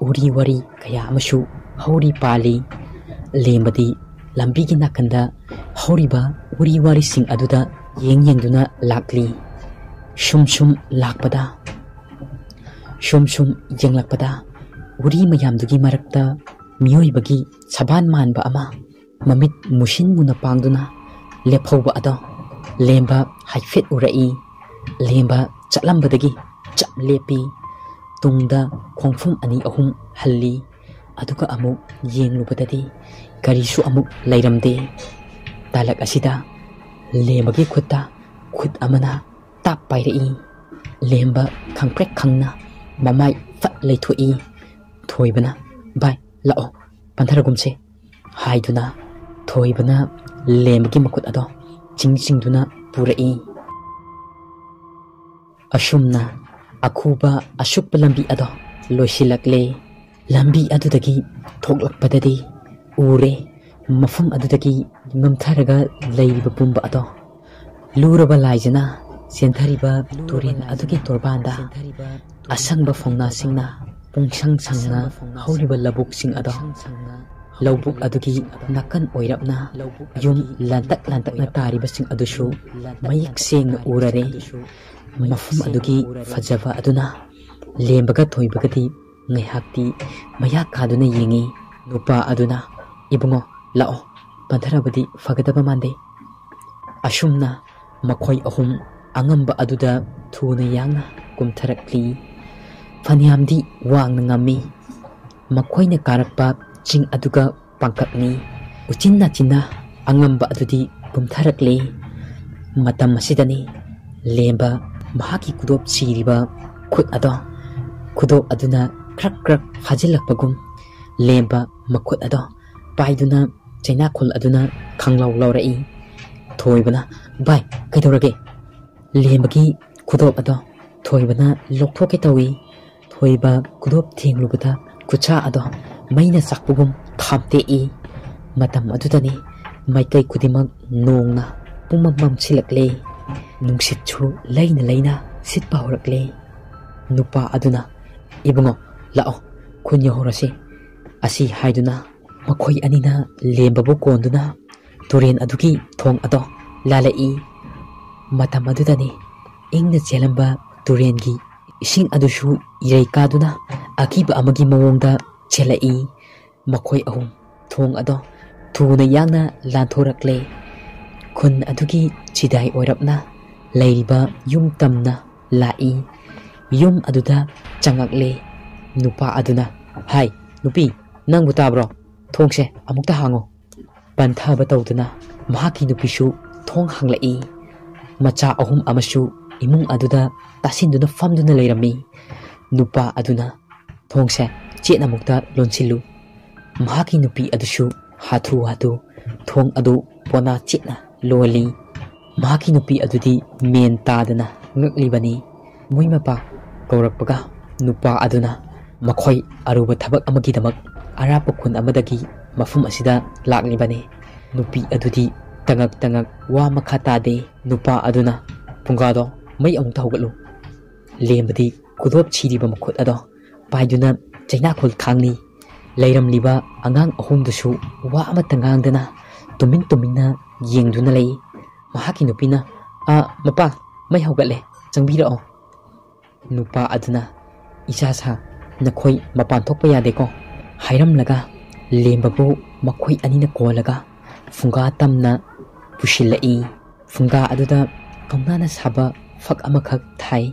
ꯎꯔꯤ ꯋꯥꯔꯤ ꯀꯌꯥ ꯑꯃꯁꯨ ꯍꯧꯔꯤ ꯄꯥꯜꯂꯤ꯫ ꯂꯦꯝꯕꯗꯤ ꯂꯝꯕꯤꯒꯤ ꯅꯥꯀꯟꯗ ꯍꯧꯔꯤꯕ ꯎꯔꯤ ꯋꯥꯔꯤꯁꯤꯡ ꯑꯗꯨꯗ ꯌꯦꯡ ꯌꯦꯡꯗꯨꯅ ꯂꯥꯛꯂꯤ꯫ ꯁꯨꯝ ꯁꯨꯝ ꯂꯥꯛꯄꯗ, ꯁꯨꯝ ꯁꯨꯝ ꯌꯦꯡꯂꯛꯄꯗ, ꯎꯔꯤ ꯃꯌꯥꯝꯗꯨꯒꯤ ꯃꯔꯛꯇ ꯃꯤꯑꯣꯏꯕꯒꯤ ꯁꯕꯥꯟ ꯃꯥꯟꯕ ꯑꯃ ꯃꯃꯤꯠ ꯃꯨꯁꯤꯟ ꯃꯨꯅ ꯄꯥꯡꯗꯨꯅ ꯂꯦꯞꯍꯧꯕ ꯑꯗꯣ ꯂꯦꯝꯕ ꯍꯥꯏꯐꯦꯠ ꯎꯔꯛꯏ꯫ ꯂꯦꯝꯕ ꯆꯠꯂꯝꯕꯗꯒꯤ ꯆꯞ ꯂꯦꯞꯄꯤ꯫ ꯇꯨꯡꯗ ꯈꯣꯡꯐꯝ ꯑꯅꯤ ꯑꯍꯨꯝ ꯍꯜꯂꯤ꯫ ꯑꯗꯨꯒ ꯑꯃꯨꯛ ꯌꯦꯡꯂꯨꯕꯗꯗꯤ ꯀꯔꯤꯁꯨ ꯑꯃꯨꯛ ꯂꯩꯔꯝꯗꯦ꯫ ꯇꯥꯂꯛ ꯑꯁꯤꯗ ꯂꯦꯝꯕꯒꯤ ꯈꯨꯠꯇ ꯈꯨꯠ ꯑꯃꯅ ꯇꯥꯞ ꯄꯥꯏꯔꯛꯏ꯫ ꯂꯦꯝꯕ ꯈꯪꯄ꯭ꯔꯦꯛ ꯈꯪꯅ ꯃꯃꯥꯏ ꯐꯠ ꯂꯩꯊꯣꯛꯏ꯫ ꯊꯣꯏꯕꯅ, "ꯚꯥꯏ, ꯂꯥꯛꯑꯣ, ꯄꯟꯊꯔꯒꯨꯝꯁꯦ" ꯍꯥꯏꯗꯨꯅ ꯊꯣꯏꯕꯅ ꯂꯦꯝꯕꯒꯤ ꯃꯈꯨꯠ ꯑꯗꯣ ꯆꯤꯡ ꯆꯤꯡꯗꯨꯅ ꯄꯨꯔꯛꯏ꯫ ꯑꯁꯨꯝꯅ ꯑꯈꯨꯕ ꯑꯁꯨꯛꯄ ꯂꯝꯕꯤ ꯑꯗꯣ ꯂꯣꯏꯁꯤꯜꯂꯛꯂꯦ꯫ ꯂꯝꯕꯤ ꯑꯗꯨꯗꯒꯤ ꯊꯣꯛꯂꯛꯄꯗꯗꯤ ꯎꯔꯦ, ꯃꯐꯝ ꯑꯗꯨꯗꯒꯤ ꯉꯝꯊꯔꯒ ꯂꯩꯔꯤꯕ ꯄꯨꯝꯕ ꯑꯗꯣ꯫ ꯂꯨꯔꯕ ꯂꯥꯏꯖꯅ ꯆꯦꯟꯊꯔꯤꯕ ꯇꯨꯔꯦꯜ ꯑꯗꯨꯒꯤ ꯇꯣꯔꯕꯥꯟꯗ ꯑꯁꯪꯕ ꯐꯧꯅꯥꯁꯤꯡꯅ ꯄꯨꯡꯁꯪ ꯁꯪꯅ ꯍꯧꯔꯤꯕ ꯂꯧꯕꯨꯛꯁꯤꯡ ꯑꯗꯣ꯫ ꯂꯧꯕꯨꯛ ꯑꯗꯨꯒꯤ ꯅꯥꯀꯟ ꯑꯣꯏꯔꯞꯅ ꯌꯨꯝ ꯂꯥꯟꯇꯛ ꯂꯥꯟꯇꯛꯅ ꯇꯥꯔꯤꯕꯁꯤꯡ ꯑꯗꯨꯁꯨ ꯃꯌꯦꯛ ꯁꯦꯡꯅ ꯎꯔꯔꯦ꯫ ꯃꯐꯝ ꯑꯗꯨꯒꯤ ꯐꯖꯕ ꯑꯗꯨꯅ ꯂꯦꯝꯕꯒ ꯊꯣꯏꯕꯒꯗꯤ ꯉꯥꯏꯍꯥꯛꯇꯤ ꯃꯌꯥ ꯀꯥꯗꯨꯅ ꯌꯦꯡꯉꯤ꯫ ꯅꯨꯄꯥ ꯑꯗꯨꯅ, "ꯏꯕꯨꯡꯉꯣ, ꯂꯥꯛꯑꯣ, ꯄꯟꯊꯔꯕꯗꯤ ꯐꯒꯗꯕ ꯃꯥꯟꯗꯦ"꯫ ꯑꯁꯨꯝꯅ ꯃꯈꯣꯏ ꯑꯍꯨꯝ ꯑꯉꯝꯕ ꯑꯗꯨꯗ ꯊꯨꯅ ꯌꯥꯡꯅ ꯀꯨꯝꯊꯔꯛꯂꯤ꯫ ꯐꯅꯌꯥꯝꯗꯤ ꯋꯥꯡꯅ ꯉꯝꯃꯤ꯫ ꯃꯈꯣꯏꯅ ꯀꯥꯔꯛꯄ ꯆꯤꯡ ꯑꯗꯨꯒ ꯄꯥꯡꯀꯛꯅꯤ꯫ ꯎꯆꯤꯟ ꯅꯥꯆꯤꯟꯅ ꯑꯉꯝꯕ ꯑꯗꯨꯗꯤ ꯀꯨꯝꯊꯔꯛꯂꯤ꯫ ꯃꯇꯝ ꯑꯁꯤꯗꯅꯤ ꯂꯦꯝꯕ ꯃꯍꯥꯛꯀꯤ ꯈꯨꯗꯣꯞ ꯁꯤꯔꯤꯕ ꯈꯨꯠ ꯑꯗꯣ, ꯈꯨꯗꯣꯞ ꯑꯗꯨꯅ ꯈ꯭ꯔꯛ ꯈ꯭ꯔꯛ ꯐꯥꯖꯤꯜꯂꯛꯄꯒꯨꯝ ꯂꯦꯝꯕ ꯃꯈꯨꯠ ꯑꯗꯣ ꯄꯥꯏꯗꯨꯅ ꯆꯩꯅꯥꯈꯣꯜ ꯑꯗꯨꯅ ꯈꯪꯂꯥꯎ ꯂꯥꯎꯔꯛꯏ꯫ ꯊꯣꯏꯕꯅ, "ꯚꯥꯏ, ꯀꯩꯗꯧꯔꯒꯦ?" ꯂꯦꯝꯕꯒꯤ ꯈꯨꯗꯣꯞ ꯑꯗꯣ ꯊꯣꯏꯕꯅ ꯂꯧꯊꯣꯛꯀꯦ ꯇꯧꯏ꯫ ꯊꯣꯏꯕ ꯈꯨꯗꯣꯞ ꯊꯦꯡꯂꯨꯕꯗ ꯈꯨꯠꯁꯥ ꯑꯗꯣ ꯃꯩꯅ ꯆꯥꯛꯄꯒꯨꯝ ꯈꯥꯝꯇꯦꯛꯏ꯫ ꯃꯇꯝ ꯑꯗꯨꯗꯅꯤ ꯃꯥꯏꯀꯩ ꯈꯨꯗꯤꯡꯃꯛ ꯅꯣꯡꯅ ꯄꯨꯝꯃꯝ ꯃꯝꯁꯤꯜꯂꯛꯂꯦ꯫ ꯅꯨꯡꯁꯤꯠꯁꯨ ꯂꯩꯅ ꯂꯩꯅ ꯁꯤꯠꯄ ꯍꯧꯔꯛꯂꯦ꯫ ꯅꯨꯄꯥ ꯑꯗꯨꯅ, "ꯏꯕꯨꯡꯉꯣ, ꯂꯥꯛꯑꯣ, ꯈꯨꯟ ꯌꯧꯍꯧꯔꯁꯤ" ꯑꯁꯤ ꯍꯥꯏꯗꯨꯅ ꯃꯈꯣꯏ ꯑꯅꯤꯅ ꯂꯦꯝꯕꯕꯨ ꯀꯣꯟꯗꯨꯅ ꯇꯨꯔꯦꯟ ꯑꯗꯨꯒꯤ ꯊꯣꯡ ꯑꯗꯣ ꯂꯥꯜꯂꯛꯏ꯫ ꯃꯇꯝ ꯑꯗꯨꯗꯅꯤ ꯏꯪꯅ ꯆꯦꯜꯂꯝꯕ ꯇꯨꯔꯦꯟꯒꯤ ꯏꯁꯤꯡ ꯑꯗꯨꯁꯨ ꯏꯔꯩ ꯀꯥꯗꯨꯅ ꯑꯀꯤꯕ ꯑꯃꯒꯤ ꯃꯑꯣꯡꯗ ꯆꯦꯜꯂꯛꯏ꯫ ꯃꯈꯣꯏ ꯑꯍꯨꯝ ꯊꯣꯡ ꯑꯗꯣ ꯊꯨꯅ ꯌꯥꯡꯅ ꯂꯥꯟꯊꯣꯔꯛꯂꯦ꯫ ꯈꯨꯟ ꯑꯗꯨꯒꯤ ꯆꯤꯗꯥꯏ ꯑꯣꯏꯔꯞꯅ ꯂꯩꯔꯤꯕ ꯌꯨꯝ ꯇꯝꯅ ꯂꯥꯛꯏ꯫ ꯌꯨꯝ ꯑꯗꯨꯗ ꯆꯪꯉꯛꯂꯦ꯫ ꯅꯨꯄꯥ ꯑꯗꯨꯅ, "ꯍꯥꯏ, ꯅꯨꯄꯤ, ꯅꯪꯕꯨ ꯇꯥꯕ꯭ꯔꯣ? ꯊꯣꯡꯁꯦ ꯑꯃꯨꯛꯇ ꯍꯥꯡꯉꯣ꯫" ꯄꯟꯊꯕ ꯇꯧꯗꯨꯅ ꯃꯍꯥꯛꯀꯤ ꯅꯨꯄꯤꯁꯨ ꯊꯣꯡ ꯍꯥꯡꯂꯛꯏ꯫ ꯃꯆꯥ ꯑꯍꯨꯝ ꯑꯃꯁꯨ ꯏꯃꯨꯡ ꯑꯗꯨꯗ ꯇꯥꯁꯤꯟꯗꯨꯅ ꯐꯝꯗꯨꯅ ꯂꯩꯔꯝꯃꯤ꯫ ꯅꯨꯄꯥ ꯑꯗꯨꯅ, "ꯊꯣꯡꯁꯦ ꯆꯦꯠꯅ ꯑꯃꯨꯛꯇ ꯂꯣꯟꯁꯤꯜꯂꯨ꯫" ꯃꯍꯥꯛꯀꯤ ꯅꯨꯄꯤ ꯑꯗꯨꯁꯨ ꯍꯥꯊꯨ ꯍꯥꯊꯨ ꯊꯣꯡ ꯑꯗꯨ ꯄꯣꯅꯥ ꯆꯦꯠꯅ ꯂꯣꯜꯂꯤ꯫ ꯃꯍꯥꯛꯀꯤ ꯅꯨꯄꯤ ꯑꯗꯨꯗꯤ ꯃꯦꯟ ꯇꯥꯗꯅ ꯉꯛꯂꯤꯕꯅꯤ꯫ ꯃꯣꯏ ꯃꯄꯥ ꯀꯧꯔꯛꯄꯒ ꯅꯨꯄꯥ ꯑꯗꯨꯅ ꯃꯈꯣꯏ ꯑꯔꯨꯕ ꯊꯕꯛ ꯑꯃꯒꯤꯗꯃꯛ ꯑꯔꯥꯞꯄ ꯈꯨꯟ ꯑꯃꯗꯒꯤ ꯃꯐꯝ ꯑꯁꯤꯗ ꯂꯥꯛꯂꯤꯕꯅꯤ꯫ ꯅꯨꯄꯤ ꯑꯗꯨꯗꯤ ꯇꯉꯛ ꯇꯉꯛ ꯋꯥ ꯃꯈꯥ ꯇꯥꯗꯦ꯫ ꯅꯨꯄꯥ ꯑꯗꯨꯅ, "ꯐꯨꯡꯒꯥꯗꯣ ꯃꯩ ꯑꯃꯨꯛꯇ ꯍꯧꯒꯠꯂꯨ꯫" ꯂꯦꯝꯕꯗꯤ ꯈꯨꯗꯣꯞ ꯁꯤꯔꯤꯕ ꯃꯈꯨꯠ ꯑꯗꯣ ꯄꯥꯏꯗꯨꯅ ꯆꯩꯅꯥꯈꯣꯜ ꯈꯥꯡꯂꯤ꯫ ꯂꯩꯔꯝꯂꯤꯕ ꯑꯉꯥꯡ ꯑꯍꯨꯝꯗꯨꯁꯨ ꯋꯥ ꯑꯃꯠꯇ ꯉꯥꯡꯗꯅ ꯇꯨꯃꯤꯟ ꯇꯨꯃꯤꯟꯅ ꯌꯦꯡꯗꯨꯅ ꯂꯩ꯫ ꯃꯍꯥꯛꯀꯤ ꯅꯨꯄꯤꯅ, "ꯑ, ꯃꯄꯥ, ꯃꯩ ꯍꯧꯒꯠꯂꯦ, ꯆꯪꯕꯤꯔꯛꯑꯣ꯫" ꯅꯨꯄꯥ ꯑꯗꯨꯅ, "ꯏꯆꯥ ꯁꯥ, ꯅꯈꯣꯏ ꯃꯄꯥꯟ ꯊꯣꯛꯄ ꯌꯥꯗꯦꯀꯣ," ꯍꯥꯏꯔꯝꯂꯒ ꯂꯦꯝꯕꯕꯨ ꯃꯈꯣꯏ ꯑꯅꯤꯅ ꯀꯣꯜꯂꯒ ꯐꯨꯡꯒꯥ ꯇꯝꯅ ꯄꯨꯁꯤꯜꯂꯛꯏ꯫ ꯐꯨꯡꯒꯥ ꯑꯗꯨꯗ ꯀꯧꯅꯥꯅ ꯁꯥꯕ ꯐꯛ ꯑꯃꯈꯛ ꯊꯥꯏ꯫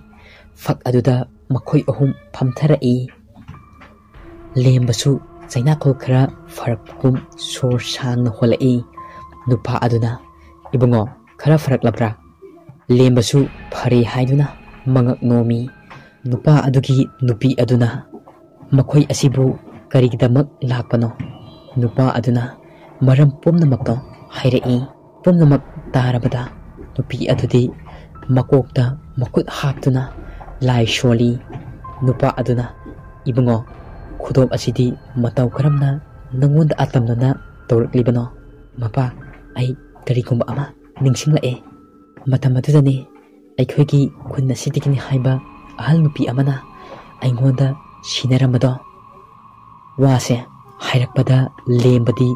ꯐꯛ ꯑꯗꯨꯗ ꯃꯈꯣꯏ ꯑꯍꯨꯝ ꯐꯝꯊꯔꯛꯏ꯫ ꯂꯦꯝꯕꯁꯨ ꯆꯩꯅꯥꯈꯣꯜ ꯈꯔ ꯐꯔꯛꯄꯒꯨꯝ ꯁꯣꯔ ꯁꯥꯡꯅ ꯍꯣꯜꯂꯛꯏ꯫ ꯅꯨꯄꯥ ꯑꯗꯨꯅ, "ꯏꯕꯨꯡꯉꯣ, ꯈꯔ ꯐꯔꯛꯂꯕ꯭ꯔꯥ?" ꯂꯦꯝꯕꯁꯨ ꯐꯔꯦ ꯍꯥꯏꯗꯨꯅ ꯃꯉꯛ ꯅꯣꯝꯃꯤ꯫ ꯅꯨꯄꯥ ꯑꯗꯨꯒꯤ ꯅꯨꯄꯤ ꯑꯗꯨꯅ, "ꯃꯈꯣꯏ ꯑꯁꯤꯕꯨ ꯀꯔꯤꯒꯤꯗꯃꯛ ꯂꯥꯛꯄꯅꯣ?" ꯅꯨꯄꯥ ꯑꯗꯨꯅ ꯃꯔꯝ ꯄꯨꯝꯅꯃꯛꯇꯣ ꯍꯥꯏꯔꯛꯏ꯫ ꯄꯨꯝꯅꯃꯛ ꯇꯥꯔꯕꯗ ꯅꯨꯄꯤ ꯑꯗꯨꯗꯤ ꯃꯀꯣꯛꯇ ꯃꯈꯨꯠ ꯍꯥꯞꯇꯨꯅ ꯂꯥꯏ ꯁꯣꯜꯂꯤ꯫ ꯅꯨꯄꯥ ꯑꯗꯨꯅ, "ꯏꯕꯨꯡꯉꯣ, ꯈꯨꯗꯣꯞ ꯑꯁꯤꯗꯤ ꯃꯇꯧ ꯀꯔꯝꯅ ꯅꯪꯉꯣꯟꯗ ꯑꯇꯝꯅꯅ ꯇꯧꯔꯛꯂꯤꯕꯅꯣ?" "ꯃꯄꯥ, ꯑꯩ ꯀꯔꯤꯒꯨꯝꯕ ꯑꯃ ꯅꯤꯡꯁꯤꯡꯂꯛꯑꯦ꯫ ꯃꯇꯝ ꯑꯗꯨꯗꯅꯤ ꯑꯩꯈꯣꯏꯒꯤ ꯈꯨꯟ ꯑꯁꯤꯗꯒꯤꯅꯤ ꯍꯥꯏꯕ ꯑꯍꯜ ꯅꯨꯄꯤ ꯑꯃꯅ ꯑꯩꯉꯣꯟꯗ ꯁꯤꯟꯅꯔꯝꯕꯗꯣ꯫" ꯋꯥꯁꯦ ꯍꯥꯏꯔꯛꯄꯗ ꯂꯦꯝꯕꯗꯤ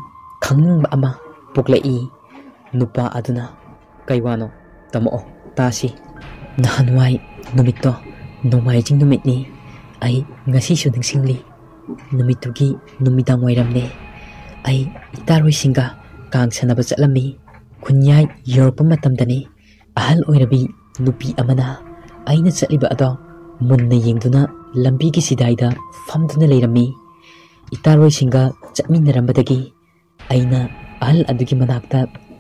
ꯈꯪꯅꯤꯡꯕ ꯑꯃ ꯄꯣꯛꯂꯛꯏ꯫ ꯅꯨꯄꯥ ꯑꯗꯨꯅ, "ꯀꯩ ꯋꯥꯅꯣ? ꯇꯝꯃꯛꯑꯣ, ꯇꯥꯁꯤ꯫" "ꯅꯍꯥꯟꯋꯥꯏ ꯅꯨꯃꯤꯠꯇꯣ, ꯅꯣꯡꯃꯥꯏꯖꯤꯡ ꯅꯨꯃꯤꯠꯅꯤ꯫ ꯑꯩ ꯉꯁꯤꯁꯨ ꯅꯤꯡꯁꯤꯡꯂꯤ꯫ ꯅꯨꯃꯤꯠꯇꯨꯒꯤ ꯅꯨꯃꯤꯗꯥꯡ ꯋꯥꯏꯔꯝꯅꯦ꯫ ꯑꯩ ꯏꯇꯥꯔꯣꯏꯁꯤꯡꯒ ꯀꯥꯡ ꯁꯥꯟꯅꯕ ꯆꯠꯂꯝꯃꯤ꯫ ꯈꯨꯟꯌꯥꯏ ꯌꯧꯔꯛꯄ ꯃꯇꯝꯗꯅꯤ ꯑꯍꯜ ꯑꯣꯏꯔꯕꯤ ꯅꯨꯄꯤ ꯑꯃꯅ ꯑꯩꯅ ꯆꯠꯂꯤꯕ ꯑꯗꯣ ꯃꯨꯟꯅ ꯌꯦꯡꯗꯨꯅ ꯂꯝꯕꯤꯒꯤ ꯁꯤꯗꯥꯏꯗ ꯐꯝꯗꯨꯅ ꯂꯩꯔꯝꯃꯤ꯫ ꯏꯇꯥꯔꯣꯏꯁꯤꯡꯒ ꯆꯠꯃꯤꯟꯅꯔꯝꯕꯗꯒꯤ ꯑꯩꯅ ꯑꯍꯜ ꯑꯗꯨꯒꯤ ꯃꯅꯥꯛꯇ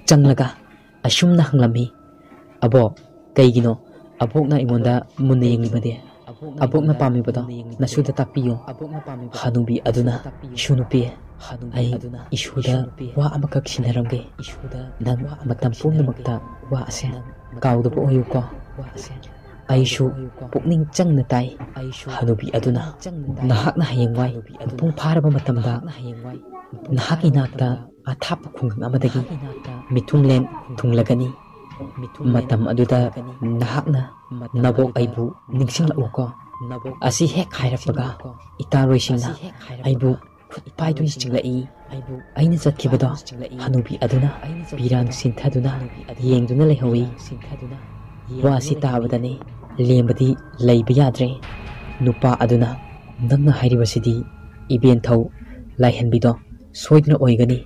ꯆꯪꯂꯒ ꯑꯁꯨꯝꯅ ꯍꯪꯂꯝꯃꯤ, "ꯑꯕꯣꯛ, ꯀꯩꯒꯤꯅꯣ ꯑꯕꯣꯛꯅ ꯑꯩꯉꯣꯟꯗ ꯃꯨꯟꯅ ꯌꯦꯡꯂꯤꯕꯗꯤ? ꯑꯕꯣꯛꯅ ꯄꯥꯝꯃꯤꯕꯗꯣ ꯅꯁꯨꯗ ꯇꯥꯛꯄꯤꯌꯨ꯫" ꯍꯅꯨꯕꯤ ꯑꯗꯨꯅ, "ꯏꯁꯨ ꯅꯨꯄꯤ, ꯑꯩ ꯏꯁꯨꯗ ꯋꯥ ꯑꯃꯈꯛ ꯁꯤꯟꯅꯔꯝꯒꯦ꯫ ꯅꯪ ꯃꯇꯝ ꯄꯨꯝꯅꯃꯛꯇ ꯋꯥ ꯑꯁꯦ ꯀꯥꯎꯗꯕ ꯑꯣꯏꯌꯨꯀꯣ꯫" ꯑꯩꯁꯨ ꯄꯨꯛꯅꯤꯡ ꯆꯪꯅ ꯇꯥꯏ꯫ ꯍꯅꯨꯕꯤ ꯑꯗꯨꯅ, "ꯅꯍꯥꯛꯅ ꯍꯌꯦꯡꯋꯥꯏ ꯃꯄꯨꯡ ꯐꯥꯔꯕ ꯃꯇꯝꯗ ꯅꯍꯥꯛꯀꯤ ꯅꯥꯛꯇ ꯑꯊꯥꯞꯄ ꯈꯨꯡꯒꯪ ꯑꯃꯗꯒꯤ ꯃꯤꯊꯨꯡꯂꯦꯟ ꯊꯨꯡꯂꯒꯅꯤ꯫ ꯃꯇꯝ ꯑꯗꯨꯗ ꯅꯍꯥꯛꯅ ꯅꯕꯣꯛ ꯑꯩꯕꯨ ꯅꯤꯡꯁꯤꯡꯂꯛꯎꯀꯣ꯫" ꯑꯁꯤ ꯍꯦꯛ ꯍꯥꯏꯔꯛꯄꯒ ꯏꯇꯥꯔꯣꯏꯁꯤꯡꯅ ꯑꯩꯕꯨ ꯈꯨꯠ ꯄꯥꯏꯗꯨꯅ ꯆꯤꯡꯂꯛꯏ꯫ ꯑꯩꯅ ꯆꯠꯈꯤꯕꯗꯣ ꯍꯅꯨꯕꯤ ꯑꯗꯨꯅ ꯄꯤꯔꯥꯡ ꯁꯤꯟꯊꯗꯨꯅ ꯌꯦꯡꯗꯨꯅ ꯂꯩꯍꯧꯏ꯫ ꯋꯥꯁꯤ ꯇꯥꯕꯗꯅꯤ ꯂꯦꯝꯕꯗꯤ ꯂꯩꯕ ꯌꯥꯗ꯭ꯔꯦ꯫ ꯅꯨꯄꯥ ꯑꯗꯨꯅ, "ꯅꯪꯅ ꯍꯥꯏꯔꯤꯕꯁꯤꯗꯤ ꯏꯕꯦꯟꯊꯧ ꯂꯥꯏꯍꯟꯕꯤꯗꯣ ꯁꯣꯏꯗꯅ ꯑꯣꯏꯒꯅꯤ꯫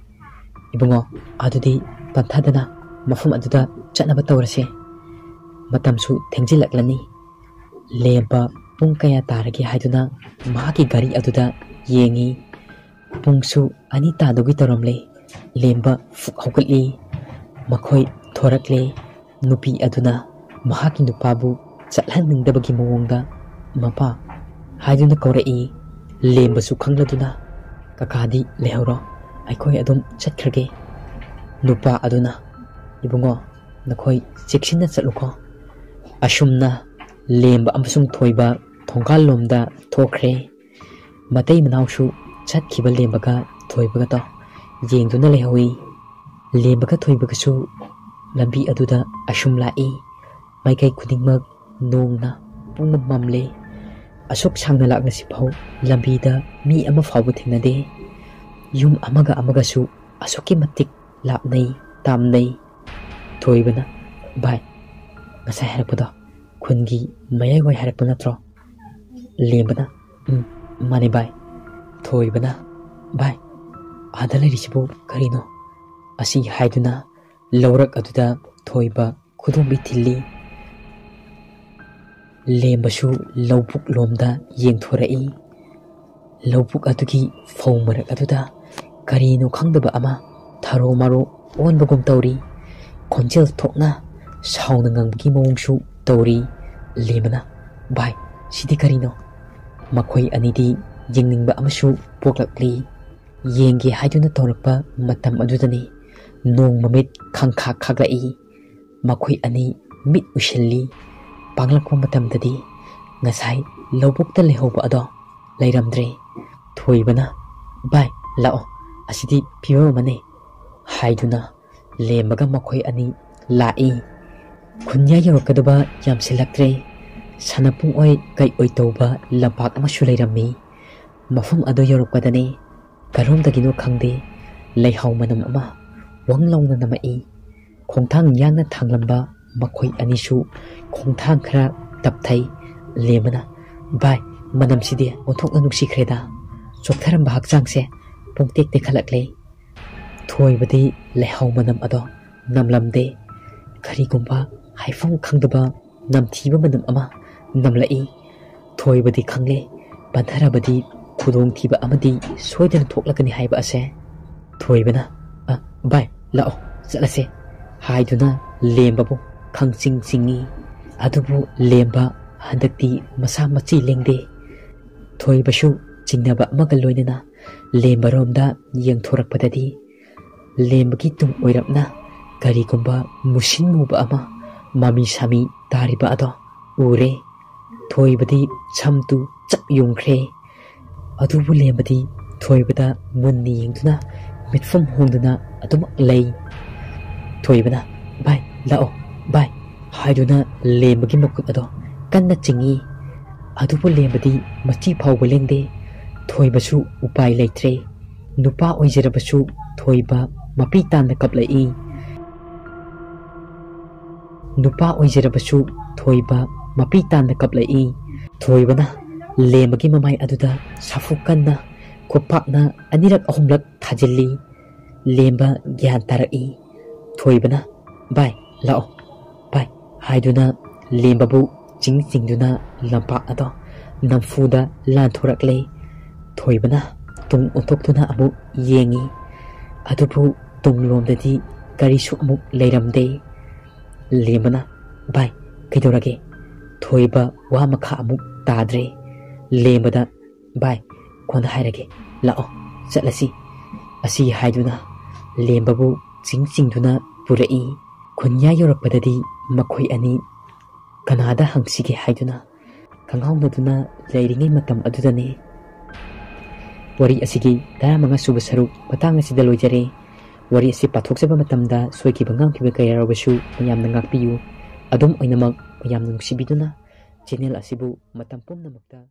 ꯏꯕꯨꯡꯉꯣ, ꯑꯗꯨꯗꯤ ꯄꯟꯊꯗꯅ ꯃꯐꯝ ꯑꯗꯨꯗ ꯆꯠꯅꯕ ꯇꯧꯔꯁꯦ꯫ ꯃꯇꯝꯁꯨ ꯊꯦꯡꯖꯤꯜꯂꯛꯂꯅꯤ꯫" ꯂꯦꯝꯕ ꯄꯨꯡ ꯀꯌꯥ ꯇꯥꯔꯒꯦ ꯍꯥꯏꯗꯨꯅ ꯃꯍꯥꯛꯀꯤ ꯒꯥꯔꯤ ꯑꯗꯨꯗ ꯌꯦꯡꯉꯤ꯫ ꯄꯨꯡꯁꯨ ꯑꯅꯤ ꯇꯥꯗꯧꯒꯤ ꯇꯧꯔꯝꯂꯦ꯫ ꯂꯦꯝꯕ ꯐꯨꯛ ꯍꯧꯒꯠꯂꯤ꯫ ꯃꯈꯣꯏ ꯊꯣꯔꯛꯂꯦ꯫ ꯅꯨꯄꯤ ꯑꯗꯨꯅ ꯃꯍꯥꯛꯀꯤ ꯅꯨꯄꯥꯕꯨ ꯆꯠꯍꯟꯅꯤꯡꯗꯕꯒꯤ ꯃꯑꯣꯡꯗ "ꯃꯄꯥ" ꯍꯥꯏꯗꯨꯅ ꯀꯧꯔꯛꯏ꯫ ꯂꯦꯝꯕꯁꯨ ꯈꯪꯂꯗꯨꯅ, "ꯀꯀꯥꯗꯤ ꯂꯩꯍꯧꯔꯣ, ꯑꯩꯈꯣꯏ ꯑꯗꯨꯝ ꯆꯠꯈ꯭ꯔꯒꯦ꯫" ꯅꯨꯄꯥ ꯑꯗꯨꯅ, "ꯏꯕꯨꯡꯉꯣ, ꯅꯈꯣꯏ ꯆꯦꯛꯁꯤꯟꯅ ꯆꯠꯂꯨꯀꯣ꯫" ꯑꯁꯨꯝꯅ ꯂꯦꯝꯕ ꯑꯃꯁꯨꯡ ꯊꯣꯏꯕ ꯊꯣꯡꯒꯥꯜꯂꯣꯝꯗ ꯊꯣꯛꯈ꯭ꯔꯦ꯫ ꯃꯇꯩ ꯃꯅꯥꯎꯁꯨ ꯆꯠꯈꯤꯕ ꯂꯦꯝꯕꯒ ꯊꯣꯏꯕꯒꯗꯣ ꯌꯦꯡꯗꯨꯅ ꯂꯩꯍꯧꯏ꯫ ꯂꯦꯝꯕꯒ ꯊꯣꯏꯕꯒꯁꯨ ꯂꯝꯕꯤ ꯑꯗꯨꯗ ꯑꯁꯨꯝ ꯂꯥꯛꯏ꯫ ꯃꯥꯏꯀꯩ ꯈꯨꯗꯤꯡꯃꯛ ꯅꯣꯡꯅ ꯄꯨꯝꯅ ꯃꯝꯂꯦ꯫ ꯑꯁꯨꯛ ꯁꯥꯡꯅ ꯂꯥꯛꯂꯁꯤꯐꯥꯎ ꯂꯝꯕꯤꯗ ꯃꯤ ꯑꯃ ꯐꯥꯎꯕ ꯊꯦꯡꯅꯗꯦ꯫ ꯌꯨꯝ ꯑꯃꯒ ꯑꯃꯒꯁꯨ ꯑꯁꯨꯛꯀꯤ ꯃꯇꯤꯛ ꯂꯥꯞꯅꯩ, ꯇꯥꯝꯅꯩ꯫ ꯊꯣꯏꯕꯅ, "ꯚꯥꯏ, ꯉꯁꯥꯏ ꯍꯥꯏꯔꯛꯄꯗꯣ ꯈꯨꯟꯒꯤ ꯃꯌꯥꯏꯋꯥꯏ ꯍꯥꯏꯔꯛꯄ ꯅꯠꯇ꯭ꯔꯣ?" ꯂꯦꯝꯕꯅ, "ꯎꯝ, ꯃꯥꯅꯦ ꯚꯥꯏ꯫" ꯊꯣꯏꯕꯅ, "ꯚꯥꯏ, ꯑꯥꯗ ꯂꯩꯔꯤꯁꯤꯕꯨ ꯀꯔꯤꯅꯣ?" ꯑꯁꯤ ꯍꯥꯏꯗꯨꯅ ꯂꯧꯔꯛ ꯑꯗꯨꯗ ꯊꯣꯏꯕ ꯈꯨꯗꯣꯝꯕꯤ ꯊꯤꯜꯂꯤ꯫ ꯂꯦꯝꯕꯁꯨ ꯂꯧꯕꯨꯛ ꯂꯣꯝꯗ ꯌꯦꯡꯊꯣꯔꯛꯏ꯫ ꯂꯧꯕꯨꯛ ꯑꯗꯨꯒꯤ ꯐꯧ ꯃꯔꯛ ꯑꯗꯨꯗ ꯀꯔꯤꯅꯣ ꯈꯪꯗꯕ ꯑꯃ ꯊꯔꯣ ꯃꯔꯣ ꯑꯣꯟꯕꯒꯨꯝ ꯇꯧꯔꯤ꯫ ꯈꯣꯟꯖꯦꯜ ꯊꯣꯛꯅ ꯁꯥꯎꯅ ꯉꯪꯕꯒꯤ ꯃꯑꯣꯡꯁꯨ ꯇꯧꯔꯤ꯫ ꯂꯦꯝꯕꯅ, "ꯚꯥꯏ, ꯁꯤꯗꯤ ꯀꯔꯤꯅꯣ?" ꯃꯈꯣꯏ ꯑꯅꯤꯗꯤ ꯌꯦꯡꯅꯤꯡꯕ ꯑꯃꯁꯨ ꯄꯣꯛꯂꯛꯂꯤ꯫ ꯌꯦꯡꯒꯦ ꯍꯥꯏꯗꯨꯅ ꯇꯧꯔꯛꯄ ꯃꯇꯝ ꯑꯗꯨꯗꯅꯤ ꯅꯣꯡ ꯃꯃꯤꯠ ꯈꯪꯈꯥꯛ ꯈꯥꯛꯂꯛꯏ꯫ ꯃꯈꯣꯏ ꯑꯅꯤ ꯃꯤꯠ ꯎꯏꯁꯤꯜꯂꯤ꯫ ꯄꯥꯡꯂꯛꯄ ꯃꯇꯝꯗꯗꯤ ꯉꯁꯥꯏ ꯂꯧꯕꯨꯛꯇ ꯂꯩꯍꯧꯕ ꯑꯗꯣ ꯂꯩꯔꯝꯗ꯭ꯔꯦ꯫ ꯊꯣꯏꯕꯅ, "ꯚꯥꯏ, ꯂꯥꯛꯑꯣ, ꯑꯁꯤꯗꯤ ꯐꯤꯕꯝ ꯑꯃꯅꯤ" ꯍꯥꯏꯗꯨꯅ ꯂꯦꯝꯕꯒ ꯃꯈꯣꯏ ꯑꯅꯤ ꯂꯥꯛꯏ꯫ ꯈꯨꯟꯌꯥ ꯌꯧꯔꯛꯀꯗꯕ ꯌꯥꯝꯁꯤꯜꯂꯛꯇ꯭ꯔꯦ꯫ ꯁꯥꯟꯅꯄꯨꯡ ꯑꯣꯏ ꯀꯩ ꯑꯣꯏ ꯇꯧꯕ ꯂꯝꯄꯥꯛ ꯑꯃꯁꯨ ꯂꯩꯔꯝꯃꯤ꯫ ꯃꯐꯝ ꯑꯗꯨ ꯌꯧꯔꯛꯄꯗꯅꯤ ꯀꯔꯣꯝꯗꯒꯤꯅꯣ ꯈꯪꯗꯦ, ꯂꯩꯍꯥꯎ ꯃꯅꯝ ꯑꯃ ꯋꯪ ꯂꯥꯎꯅ ꯅꯝꯃꯛꯏ꯫ ꯈꯣꯡꯊꯥꯡ ꯌꯥꯡꯅ ꯊꯥꯡꯂꯝꯕ ꯃꯈꯣꯏ ꯑꯅꯤꯁꯨ ꯈꯣꯡꯊꯥꯡ ꯈꯔ ꯇꯞꯊꯩ꯫ ꯂꯦꯝꯕꯅ, "ꯚꯥꯏ, ꯃꯅꯝꯁꯤꯗꯤ ꯑꯣꯟꯊꯣꯛꯅ ꯅꯨꯡꯁꯤꯈ꯭ꯔꯦꯗ꯫ ꯆꯣꯛꯊꯔꯝꯕ ꯍꯛꯆꯥꯡꯁꯦ ꯄꯨꯡꯇꯦꯛ ꯇꯦꯛꯈꯠꯂꯛꯂꯦ"꯫ ꯊꯣꯏꯕꯗꯤ ꯂꯩꯍꯥꯎ ꯃꯅꯝ ꯑꯗꯣ ꯅꯝꯂꯝꯗꯦ꯫ ꯀꯔꯤꯒꯨꯝꯕ ꯍꯥꯏꯐꯝ ꯈꯪꯗꯕ ꯅꯝꯊꯤꯕ ꯃꯅꯝ ꯑꯃ ꯅꯝꯂꯛꯏ꯫ ꯊꯣꯏꯕꯗꯤ ꯈꯪꯂꯦ, ꯄꯟꯊꯔꯕꯗꯤ ꯈꯨꯗꯣꯡꯊꯤꯕ ꯑꯃꯗꯤ ꯁꯣꯏꯗꯅ ꯊꯣꯛꯂꯛꯀꯅꯤ ꯍꯥꯏꯕ ꯑꯁꯦ꯫ ꯊꯣꯏꯕꯅ, "ꯑ, ꯚꯥꯏ, ꯂꯥꯛꯑꯣ, ꯆꯠꯂꯁꯦ" ꯍꯥꯏꯗꯨꯅ ꯂꯦꯝꯕꯕꯨ ꯈꯪꯆꯤꯡ ꯆꯤꯡꯏ꯫ ꯑꯗꯨꯕꯨ ꯂꯦꯝꯕ ꯍꯟꯗꯛꯇꯤ ꯃꯁꯥ ꯃꯆꯤ ꯂꯦꯡꯗꯦ꯫ ꯊꯣꯏꯕꯁꯨ ꯆꯤꯡꯅꯕ ꯑꯃꯒ ꯂꯣꯏꯅꯅ ꯂꯦꯝꯕꯔꯣꯝꯗ ꯌꯦꯡꯊꯣꯔꯛꯄꯗꯗꯤ ꯂꯦꯝꯕꯒꯤ ꯇꯨꯡ ꯑꯣꯏꯔꯞꯅ ꯀꯔꯤꯒꯨꯝꯕ ꯃꯨꯁꯤꯟ ꯃꯨꯕ ꯑꯃ ꯃꯃꯤ ꯁꯥꯃꯤ ꯇꯥꯔꯤꯕ ꯑꯗꯣ ꯎꯔꯦ꯫ ꯊꯣꯏꯕꯗꯤ ꯁꯝꯗꯨ ꯆꯞ ꯌꯨꯡꯈ꯭ꯔꯦ꯫ ꯑꯗꯨꯕꯨ ꯂꯦꯝꯕꯗꯤ ꯊꯣꯏꯕꯗ ꯃꯨꯟꯅ ꯌꯦꯡꯗꯨꯅ ꯃꯤꯠꯐꯝ ꯍꯣꯡꯗꯅ ꯑꯗꯨꯃꯛ ꯂꯩ꯫ ꯊꯣꯏꯕꯅ, "ꯚꯥꯏ, ꯂꯥꯛꯑꯣ, ꯚꯥꯏ" ꯍꯥꯏꯗꯨꯅ ꯂꯦꯝꯕꯒꯤ ꯃꯈꯨꯠ ꯑꯗꯣ ꯀꯟꯅ ꯆꯤꯡꯏ꯫ ꯑꯗꯨꯕꯨ ꯂꯦꯝꯕꯗꯤ ꯃꯆꯤ ꯐꯥꯎꯕ ꯂꯦꯡꯗꯦ꯫ ꯊꯣꯏꯕꯁꯨ ꯎꯄꯥꯏ ꯂꯩꯇ꯭ꯔꯦ꯫ ꯅꯨꯄꯥ ꯑꯣꯏꯖꯔꯕꯁꯨ ꯊꯣꯏꯕ ꯃꯄꯤ ꯇꯥꯅ ꯀꯞꯂꯛꯏ꯫ ꯅꯨꯄꯥ ꯑꯣꯏꯖꯔꯕꯁꯨ ꯊꯣꯏꯕ ꯃꯄꯤ ꯇꯥꯅ ꯀꯞꯂꯛꯏ꯫ ꯊꯣꯏꯕꯅ ꯂꯦꯝꯕꯒꯤ ꯃꯃꯥꯏ ꯑꯗꯨꯗ ꯁꯥꯐꯨ ꯀꯟꯅ ꯈꯨꯄꯥꯛꯅ ꯑꯅꯤꯔꯛ ꯑꯍꯨꯝꯂꯛ ꯊꯥꯖꯤꯜꯂꯤ꯫ ꯂꯦꯝꯕ ꯒ꯭ꯌꯥꯟ ꯇꯥꯔꯛꯏ꯫ ꯊꯣꯏꯕꯅ, "ꯚꯥꯏ, ꯂꯥꯛꯑꯣ, ꯚꯥꯏ" ꯍꯥꯏꯗꯨꯅ ꯂꯦꯝꯕꯕꯨ ꯆꯤꯡ ꯆꯤꯡꯗꯨꯅ ꯂꯝꯄꯥꯛ ꯑꯗꯣ ꯅꯝꯐꯨꯗ ꯂꯥꯟꯊꯣꯔꯛꯂꯦ꯫ ꯊꯣꯏꯕꯅ ꯇꯨꯡ ꯑꯣꯟꯊꯣꯛꯇꯨꯅ ꯑꯃꯨꯛ ꯌꯦꯡꯉꯤ꯫ ꯑꯗꯨꯕꯨ ꯇꯨꯡꯂꯣꯝꯗꯗꯤ ꯀꯔꯤꯁꯨ ꯑꯃꯨꯛ ꯂꯩꯔꯝꯗꯦ꯫ ꯂꯦꯝꯕꯅ, "ꯚꯥꯏ, ꯀꯩꯗꯧꯔꯒꯦ?" ꯊꯣꯏꯕ ꯋꯥ ꯃꯈꯥ ꯑꯃꯨꯛ ꯇꯥꯗ꯭ꯔꯦ꯫ ꯂꯦꯝꯕꯗ, "ꯚꯥꯏ, ꯀꯣꯟꯅ ꯍꯥꯏꯔꯒꯦ, ꯂꯥꯛꯑꯣ, ꯆꯠꯂꯁꯤ" ꯑꯁꯤ ꯍꯥꯏꯗꯨꯅ ꯂꯦꯝꯕꯕꯨ ꯆꯤꯡ ꯆꯤꯡꯗꯨꯅ ꯄꯨꯔꯛꯏ꯫ ꯈꯨꯟꯌꯥ ꯌꯧꯔꯛꯄꯗꯗꯤ ꯃꯈꯣꯏ ꯑꯅꯤ ꯀꯅꯥꯗ ꯍꯪꯁꯤꯒꯦ ꯍꯥꯏꯗꯨꯅ ꯈꯪꯍꯥꯎꯅꯗꯨꯅ ꯂꯩꯔꯤꯉꯩ ꯃꯇꯝ ꯑꯗꯨꯗꯅꯤ꯫ ꯋꯥꯔꯤ ꯑꯁꯤꯒꯤ ꯇꯔꯥꯃꯉꯥ ꯁꯨꯕ ꯁꯔꯨꯛ ꯃꯇꯥꯡ ꯑꯁꯤꯗ ꯂꯣꯏꯖꯔꯦ꯫ ꯋꯥꯔꯤ ꯑꯁꯤ ꯄꯥꯊꯣꯛꯆꯕ ꯃꯇꯝꯗ ꯁꯣꯏꯈꯤꯕ ꯉꯥꯡꯈꯤꯕ ꯀꯌꯥ ꯌꯥꯎꯔꯕꯁꯨ ꯃꯌꯥꯝꯅ ꯉꯥꯛꯄꯤꯌꯨ꯫ ꯑꯗꯨꯝ ꯑꯣꯏꯅꯃꯛ ꯃꯌꯥꯝꯅ ꯅꯨꯡꯁꯤꯕꯤꯗꯨꯅ ꯆꯦꯅꯦꯜ ꯑꯁꯤꯕꯨ ꯃꯇꯝ ꯄꯨꯝꯅꯃꯛꯇ